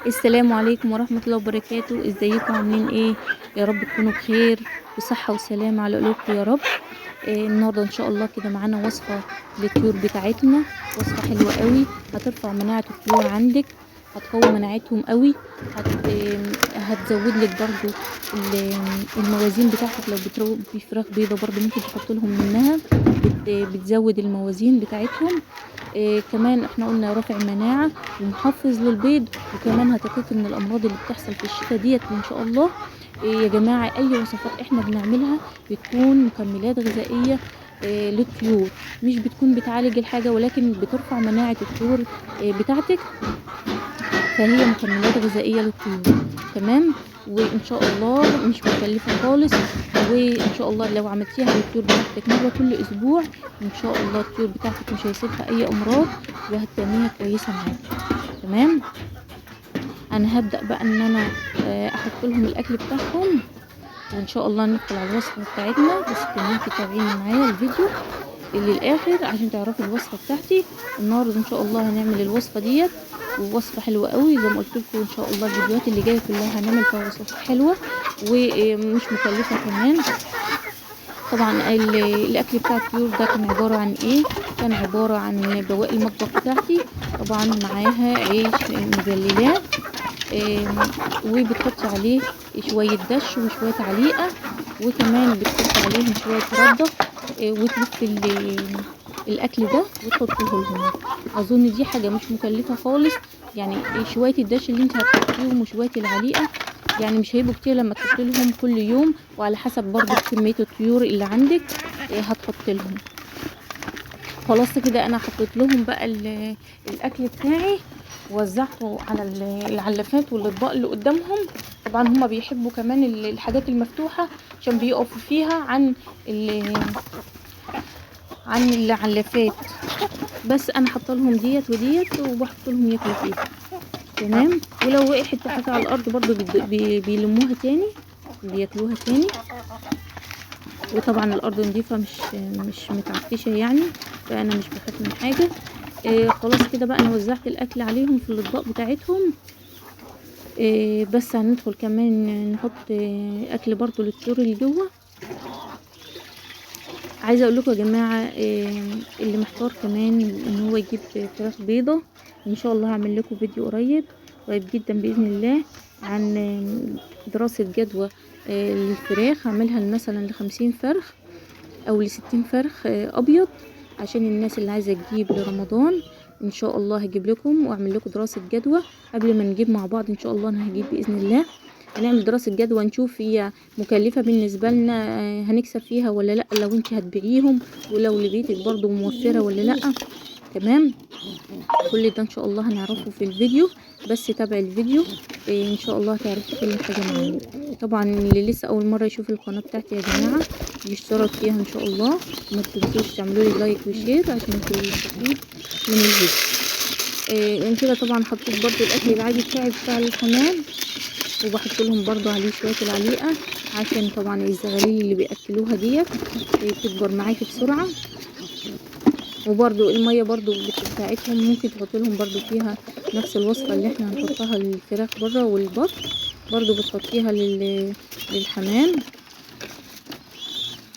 السلام عليكم ورحمة الله وبركاته. ازيكم عاملين ايه؟ يا رب تكونوا بخير وصحة وسلامة على قلوبكم يا رب. النهارده ان شاء الله كده معانا وصفة للطيور بتاعتنا، وصفة حلوة قوي هترفع مناعة الطيور عندك، هتقوي مناعتهم قوي، هتزود لك برضو الموازين بتاعتك. لو بتربي فراخ بيضة برضو ممكن تحط لهم منها، بتزود الموازين بتاعتهم. كمان احنا قلنا رافع مناعة ومحفز للبيض، وكمان هتقيك من الامراض اللي بتحصل في الشتاء ديت ان شاء الله. يا جماعة اي وصفات احنا بنعملها بتكون مكملات غذائية، للطيور، مش بتكون بتعالج الحاجة ولكن بترفع مناعة الطيور، بتاعتك، فهي مكملات غذائية للطيور. تمام، وان شاء الله مش مكلفة خالص، وان شاء الله لو عملتيها للطيور بتاعتك مرة كل اسبوع ان شاء الله الطيور بتاعتك مش هيصيبها اي امراض وهتنيها كويسة معاكي. تمام، انا هبدأ بقى ان انا، احط لهم الاكل بتاعهم، وان شاء الله ندخل على الوصفة بتاعتنا. بس تنيكي تابعيني معايا الفيديو للاخر عشان تعرفي الوصفة بتاعتي. النهارده ان شاء الله هنعمل الوصفة ديت، ووصفة حلوة قوي زي ما قلت لكم. ان شاء الله الفيديوهات اللي جاية كلها هنعمل فيها وصفات حلوة ومش مكلفة كمان. طبعا الاكل بتاع الطيور ده كان عبارة عن ايه؟ كان عبارة عن بواقي المطبخ بتاعتي، طبعا معاها عيش مبللاه، وبتحطي عليه شوية دش وشوية عليقة، وكمان بتحطي عليهم شوية ردة، وتلفي الاكل ده وتحطيه لهم. اظن دي حاجة مش مكلفة خالص، شوية الدش اللي انت هتحطيهم وشوية العليقة مش هيبقوا كتير لما تحطي لهم كل يوم، وعلى حسب برضو كمية الطيور اللي عندك، هتحطي لهم. خلاص كده انا حطيت لهم بقى الاكل بتاعي، وزعته على العلافات والاطباق اللي قدامهم. طبعا هما بيحبوا كمان الحاجات المفتوحة عشان بيقفوا فيها عن العلافات، بس انا حاطه لهم ديت وديت وبحط لهم ياكلوا فيها. تمام، ولو وقعت حته حاجه على الارض برضو بيلموها تاني، بياكلوها تاني. وطبعا الارض نظيفه مش متعفشه فانا مش بخاف من حاجه. خلاص كده بقى انا وزعت الاكل عليهم في الاطباق بتاعتهم. بس هندخل كمان نحط، اكل برضو للطيور اللي جوه. عايزه اقول لكم يا جماعه، اللي محتار كمان ان هو يجيب فراخ بيضه، ان شاء الله هعمل لكم فيديو قريب جدا باذن الله عن دراسه جدوى، للفراخ. هعملها مثلا ل50 فرخ او ل60 فرخ، ابيض، عشان الناس اللي عايزه تجيب لرمضان. ان شاء الله هجيب لكم واعمل لكم دراسه جدوى قبل ما نجيب مع بعض ان شاء الله. انا هجيب باذن الله، هنعمل دراسة جدوى نشوف هي مكلفة بالنسبة لنا، هنكسب فيها ولا لا، لو انت هتبيعيهم ولو لبيتك برضو موفرة ولا لا. تمام، كل ده ان شاء الله هنعرفه في الفيديو، بس تابع الفيديو، ان شاء الله هتعرفي كل حاجة معانا. طبعا اللي لسه اول مرة يشوف القناة بتاعتي يا جماعة يشترك فيها ان شاء الله، وما تنسوش تعملوا لي like و share عشان كل يستفيد من الفيديو. كده طبعا حطيت برضو الاكل العادي بتاعي بتاع الحمام، وبحط لهم برضو عليه شوية العليقة عشان طبعا الزغاليل اللي بياكلوها ديت تكبر معاكي بسرعة. وبرضو المية برضو بتاعتهم ممكن تحط لهم برضو فيها نفس الوصفة اللي احنا هنحطها للفراخ بره والبط، برضو بتحطيها للحمام.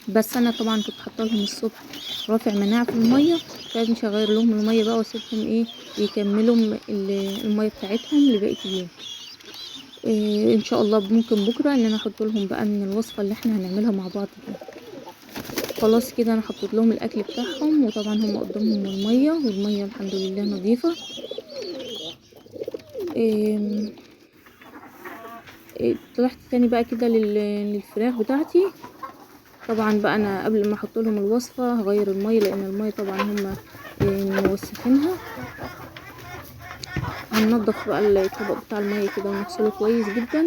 بس انا طبعا كنت حاطه لهم الصبح رافع مناعة في المية، فمش هغير لهم المية بقى واسيبهم يكملوا المية بتاعتهم لبقية اليوم. ان شاء الله ممكن بكره ان انا احط لهم بقى من الوصفه اللي احنا هنعملها مع بعض دي. خلاص كده انا حطيت لهم الاكل بتاعهم، وطبعا هم قدامهم الميه، والميه الحمد لله نظيفه. طلعت تاني بقى كده للفراخ بتاعتي. طبعا بقى انا قبل ما احط لهم الوصفه هغير الميه، لان الميه طبعا هم، موسخينها. هننضف بقى الطبق بتاع الميه كده ونغسله كويس جدا،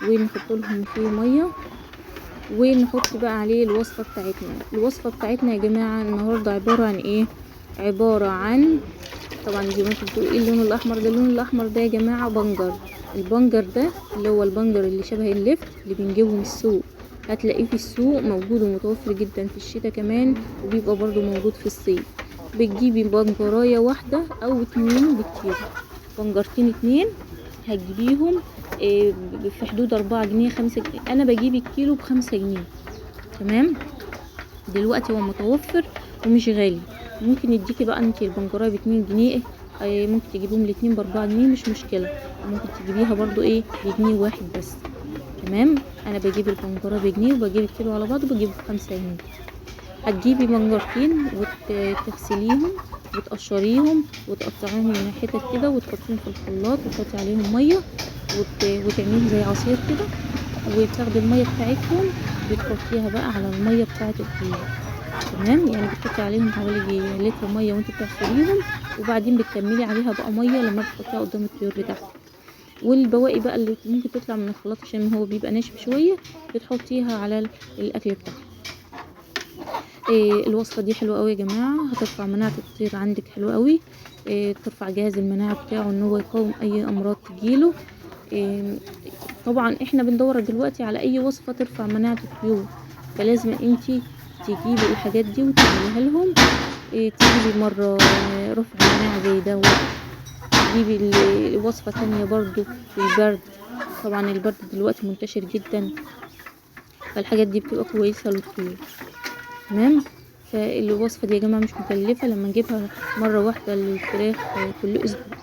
ونحط لهم فيه ميه، ونحط بقى عليه الوصفه بتاعتنا. الوصفه بتاعتنا يا جماعه النهارده عباره عن ايه؟ عباره عن طبعا زي ما انتم بتقولوا ايه اللون الاحمر ده؟ اللون الاحمر ده يا جماعه بنجر. البنجر ده اللي هو البنجر اللي شبه اللفت اللي بنجيبه من السوق، هتلاقيه في السوق موجود ومتوفر جدا في الشتاء كمان، وبيبقى برضو موجود في الصيف. بتجيبي بنجرايه واحده او 2 بكتير، بنجرتين 2، هتجيبيهم في حدود 4 جنيه 5 جنيه. انا بجيب الكيلو ب5 جنيه. تمام، دلوقتي هو متوفر ومش غالي. ممكن يديكي بقى انت البنجرايه ب2 جنيه، ممكن تجيبيهم الاتنين ب4 جنيه مش مشكلة، وممكن تجيبيها برضو بجنيه واحد بس. تمام، انا بجيب البنجره بجنيه وبجيب الكيلو على بعضه بجيبه ب5 جنيه. هتجيبي بنجرتين وتغسليهم وتقشريهم وتقطعيهم حتت كده وتحطيهم في الخلاط وتحطي عليهم مية وتعمليهم زي عصير كده، وتاخدي المية بتاعتهم بتحطيها بقى على المية بتاعه الطيور. تمام، يعني بتحطي عليهم حوالي لتر مية وانت بتعصريهم، وبعدين بتكملي عليها بقى مية لما بتحطيها قدام الطيور بتاعتك. والبواقي بقى اللي ممكن تطلع من الخلاط عشان هو بيبقى ناشف شوية بتحطيها على الاكل بتاعهم. الوصفة دي حلوة قوي يا جماعة، هترفع مناعة الطير عندك حلوة قوي، ترفع جهاز المناعة بتاعه ان هو يقاوم اي امراض تجيله. طبعا احنا بندور دلوقتي على اي وصفه ترفع مناعة الطيور، فلازم انتي تجيبي الحاجات دي وتعمليها لهم. تجيبي مرة رفع مناعة زي دوت، تجيبي وصفه تانية برضو للبرد. طبعا البرد دلوقتي منتشر جدا، فالحاجات دي بتبقى كويسة للطيور. تمام، فالوصفه دي يا جماعة مش مكلفة، لما نجيبها مرة واحدة للفراخ كل اسبوع.